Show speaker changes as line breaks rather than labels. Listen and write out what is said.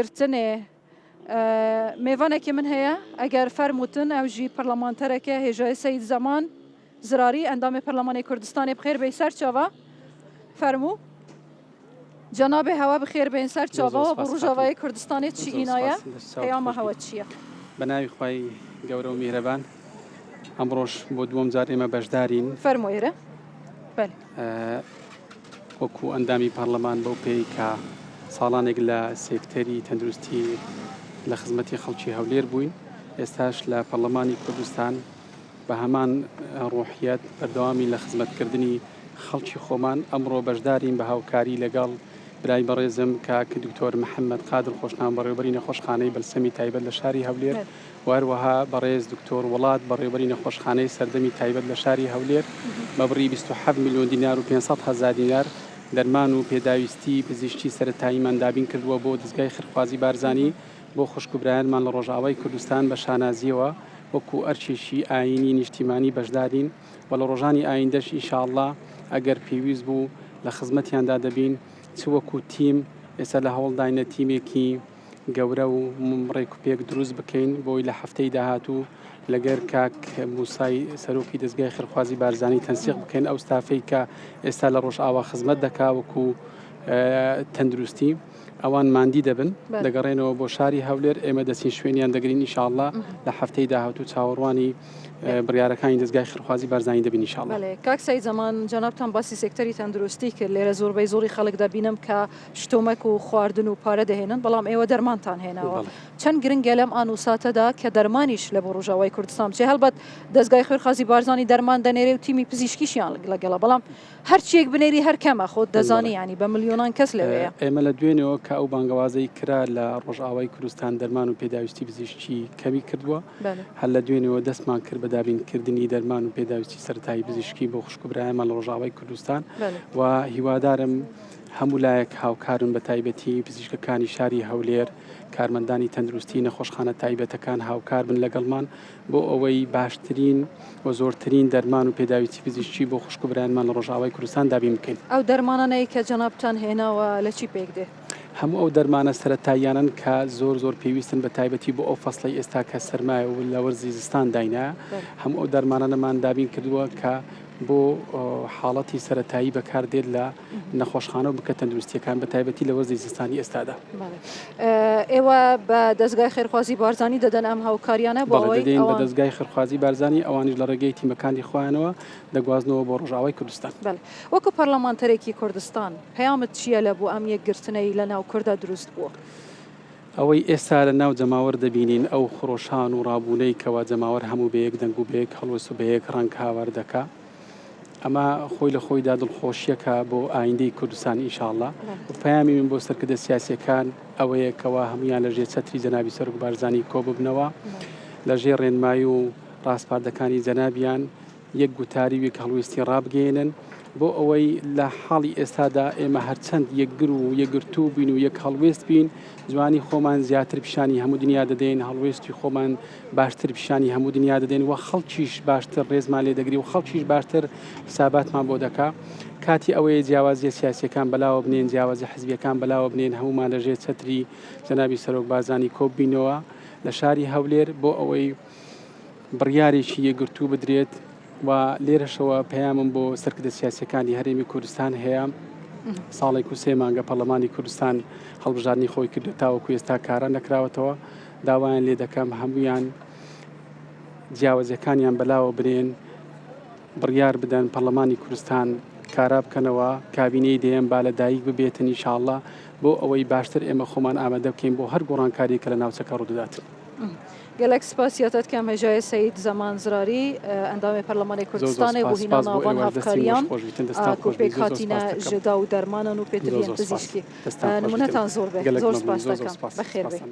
گرتنێ مێڤانێکی من هەیە ئەگەر فەرمووتن ئەو ژی پەرلەمانتەرەکە هێژای سەید زەمان زراری ئەندامی پەرلەمانی کوردستانی بخێر بێی سەر چاوە فەرموو جەنابێ هەوە بخێر بێن سەر چاوەوە بۆ ڕژاوای کوردستانی چی ئینایە پەیامە هەوە چییە؟
بە ناوی خوای گەورە و میهرەبان ئەمڕۆش بۆ دووەم جار ئێمە بەشدارین
فەرموو بەلێ.
وەکو ئەندامی پەڕلەمان بەو پێی کە ساڵانێک لە سێکتەری تەندروستی لە خزمەتی خەڵکی هەولێر بووین ئێستاش لە پەڕلەمانی کوردستان بە هەمان ڕۆحیەت بەردەوامی لە خزمەتکردنی خەڵکی خۆمان ئەمڕۆ بەشدارین بە هاوکاری لەگەڵ برای بەڕێزم کاک دکتۆر محەممەد قادر خۆشناو بەڕێوبەری نەخۆشخانەی بەلسەمی تایبەت لە شاری هەولێر و هەروەها بەڕێز دکتۆر وڵات بەڕێوبەری نەخۆشخانەی سەردەمی تایبەت لە شاری هەولێر بە بڕی 27 ملیۆن دینار و 500 هەزار دینار دەرمان و پێداویستی پزیشکی سەرەتاییمان دابین کردووە بۆ دەزگای خێرخوازی بارزانی بۆ خوشک و برایانمان لە ڕۆژئاوای کوردستان بە شانازییەوە وەکو ئەرکێکی ئایینی نیشتیمانی بەشدارین و لە ڕۆژانی ئایندەش ئینشاءاللە ئەگەر پێویست بوو لە خزمەتیاندا دەبین چ وەکو تیم ئێستا لە هەوڵداینە تیمێکی گەورە و ڕێکوپێک دروست بکەین بۆی لە هەفتەی داهاتوو لەگەر کاک موسای سەرۆکی دەزگای خێرخوازی بارزانی تەنسیق بکەین ئەو ستافەی کە ئێستا لە ڕۆژئاوا خزمەت دەکا وەکو تەندروستی ئەوان ماندی دەبن دەگەڕێنەوە بۆ شاری هەولێر ئێمە دەچین شوێنیان دەگرین ئیشاڵڵا لە هەفتەی داهاتوو چاوەڕوانی بڕیارەکانی دەزگای خێرخوازی بارزانی دەبین ئیشاڵڵا. بەلێ
کاک سەید زەمان جەنابتان باسی سێکتەری تەندروستی کرد لێرە زۆربەی زۆری خەڵک دەبینم کە شتومەک و خواردن و پارە دەهێنن بەڵام ئێوە دەرمانتان هێناوە چەند گرنگە لەم ئان و ساتەدا کە دەرمانیش لە بۆ ڕۆژاوای کوردستان بچێ هەڵبەت دەزگای خێرخوازی بارزانی دەرمان دەنێرێ و تیمی پزیشکیشیان لەگەڵە بەڵام هەرچیەک بنێری هەر کەمە خۆت دەزانی یانی بە ملیۆنان کەس لەوێیە.
ئێمە لە دوێنێوە کە ئەو بانگەوازەی کرا لە ڕۆژئاوای کوردستان دەرمان و پێداویستی پزیشکی کەمی کردووە هەر لە دوێنێوە دەستمان کرد بە دابینکردنی دەرمان و پێداویستی سەرەتایی پزیشکی بۆ خوشک و برایانمان لە ڕۆژئاوای کوردستان و هیوادارم هەموو لایەک هاوکارن بە تایبەتی پزیشکەکانی شاری هەولێر کارمەندانی تەندروستی نەخۆشخانە تایبەتەکان هاوکار بن لەگەڵمان بۆ ئەوەی باشترین و زۆرترین دەرمان و پێداویستی پزیشکی بۆ خوشک و برایانمان لە ڕۆژئاوای کوردستان دابین بکەین.
ئەو دەرمانانەی کە جەنابتان هێناوە لە چی پێک دێ؟
هەموو ئەو دەرمانە سەرەتاییانەن کە زۆر زۆر پێویستن بە تایبەتی بۆ ئەو فەسڵەی ئێستا کە سەرمایە و لە وەرزی زستان داینە هەموو ئەو دەرمانانەمان دابین کردووە کە بۆ حاڵەتی سەرەتایی بەکار دێت لە نەخۆشخانە و بکە تەندروستیەکان بە تایبەتی لە وەرزی زستانی ئێستادا.
ئێوە بە دەزگای خێرخوازی بارزانی دەدەن ئەم هاوکاریانە بۆ ئەوەی
دەدەین بە دەزگای خێرخوازی بارزانی ئەوانیش لە ڕێگەی تیمەکانی خۆیانەوە دەگوازنەوە بۆ ڕۆژئاوای کوردستان.
بەڵێ وەکو پەرلەمانتەرێکی کوردستان پەیامت چییە لە بۆ ئەم یەکگرتنەی لە ناو کوردا دروست بووە؟
ئەوەی ئێستا لە ناو جەماوەر دەبینین ئەو خرۆشان و ڕابوونەی کەوا جەماوەر هەموو بە یەک دەنگ و بە یەک هەڵوێست و بە یەک ڕەنگ هاوار دەکا ئەمە خۆی لە خۆیدا دڵخۆشیەکە بۆ ئایندەی کوردستان ئینشاڵڵا و پەیامی من بۆ سەرکردە سیاسیەکان ئەوەیە کەوا هەمویان لە ژێر چەتری جەنابی سەرۆک بارزانی کۆ ببنەوە لە ژێر ڕێنمایی و ڕاسپاردەکانی جەنابیان یەک گوتاری و یەک هەڵوێستی ڕابگەیەنن بۆ ئەوەی لە حاڵی ئێستادا ئێمە هەرچەند یەکگر و یەکگرتوو بین و یەک هەڵوێست بین جوانی خۆمان زیاتر پیشانی هەموو دنیا دەدەین هەڵوێستی خۆمان باشتر پیشانی هەموو دنیا دەدەین و خەڵکیش باشتر ڕێزمان لێ دەگری و خەڵکیش باشتر حساباتمان بۆ دەکا کاتی ئەوەیە جیاوازیە سیاسیەکان بەلاوە بنێن جیاوازی حزبیەکان بەلاوە بنێن هەمومان لەژێر چەتری جەنابی سەرۆک بارزانی کۆببینەوە لە شاری هەولێر بۆ ئەوەی بڕیارێکی یەکگرتوو بدرێت و لێرەشەوە پەیامم بۆ سەرکردە سیاسیەکانی هەرێمی کوردستان هەیە ساڵێک و سێ مانگە پەرلەمانی کوردستان هەڵبژاردنی خۆی کردو تاوەکو ئێستا کارا نەکراوەتەوە داوایان لێ دەکەم هەمویان جیاوازیەکانیان بەلاوە بنێن بڕیار بدەن پەرلەمانی کوردستان کارا بکەنەوە کابینەی دەیەم با لە دایک ببێتن ئینشاءاللە بۆ ئەوەی باشتر ئێمە خۆمان ئامادە بکەین بۆ هەر گۆڕانکاری کە لە ناوچەکە ڕوودەدات.
گەلەک سپاس یاتت کەم هێژایە سەید زەمان زراری ئەندامێ پەرلەمانێ کوردستانێ بۆ هینا ناڤان هاڤکاریان کو پێکهاتینە ژ داو و دەرمانان و پێدڤیەن پزیشکی نمونەتان زۆر بێ زۆر سپاس دەکەم بەخێر بێی.